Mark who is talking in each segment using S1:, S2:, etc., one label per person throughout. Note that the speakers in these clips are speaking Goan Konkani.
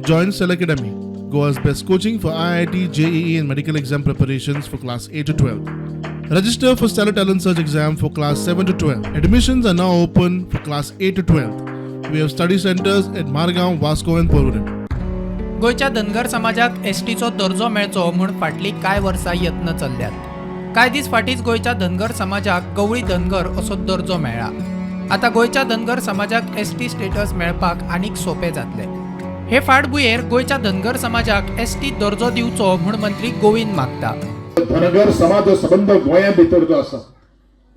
S1: Join Cell Academy, Goa's best coaching for IIT, JEE, and medical exam preparations for class 8 to 12. Register for Stellar Talent Search exam for class 7 to 12. Admissions are now open for class 8 to 12. We have study centers at Margaon, Vasco, and Porvorim.
S2: गोंयच्या धनगर समाजाक एसटीचो दर्जो मेळचो म्हूण फाटलीं कांय वर्सां यत्न चल्ल्यात. कांय दीस फाटींच गोंयच्या धनगर समाजाक गवळी धनगर असो दर्जो मेळ्ळा. आतां गोंयच्या धनगर समाजाक एसटी स्टेटस मेळपाक आनीक सोंपें जातलें. हे फाटभुंयेर गोंयच्या धनगर समाजाक एसटी दर्जो दिवचो म्हूण मंत्री गोविंद मागता.
S3: धनगर समाज जो संबंद गोंया भितर जो आसा,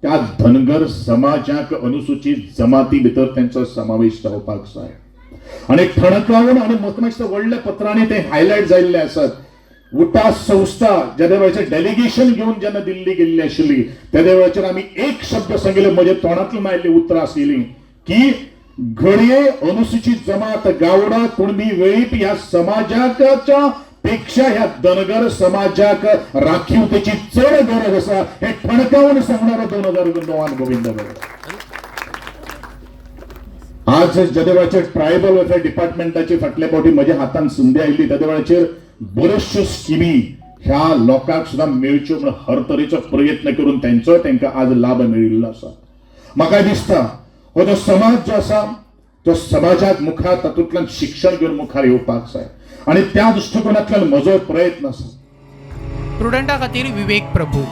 S3: त्या धनगर समाजाक अनुसूचित जमाती भितर तेंचो समावेश जावपाक जाय आनी ठणकावन आनी म्हाका मातशें व्हडल्या पत्रांनी ते हायलायट जाल्ले आसात. उटा संस्था जेन्ना वेळाचेर डेलिगेशन घेवन जेन्ना दिल्ली गेल्ली आशिल्ली, तेद्या वेळाचेर आमी एक शब्द सांगिल्ले, म्हज्या तोंडांतल्यान आयिल्लीं उतरां आशिल्लीं की घडये अनुसूचित जमात, गावडा, कुणबी, वेळीप ह्या समाजाच्या पेक्षा ह्या धनगर समाजाक राखीवतेची चड गरज आसा, हे ठणकावन सांगणारो 2009 गोविंद गवळी. आज जेद्या वेळाचेर ट्रायबल वेलफेअर डिपार्टमेंटाची फाटल्या फावटी म्हज्या हातान संदी आयिल्ली, तेद्या वेळाचेर बऱ्योचश्यो स्किमी ह्या लोकांक सुद्दां मेळच्यो म्हूण हर तरेचो प्रयत्न करून तेंचोय तांकां आज लाभ मेळिल्लो आसा. म्हाका दिसता, हो जो समाज जो आसा, तो समाजाक मुखार तातूंतल्यान शिक्षण घेवन मुखार येवपाक जाय आनी त्या दृश्टिकोनांतल्यान म्हजो प्रयत्न आसा.
S2: प्रुडंटा खातीर विवेक प्रभू.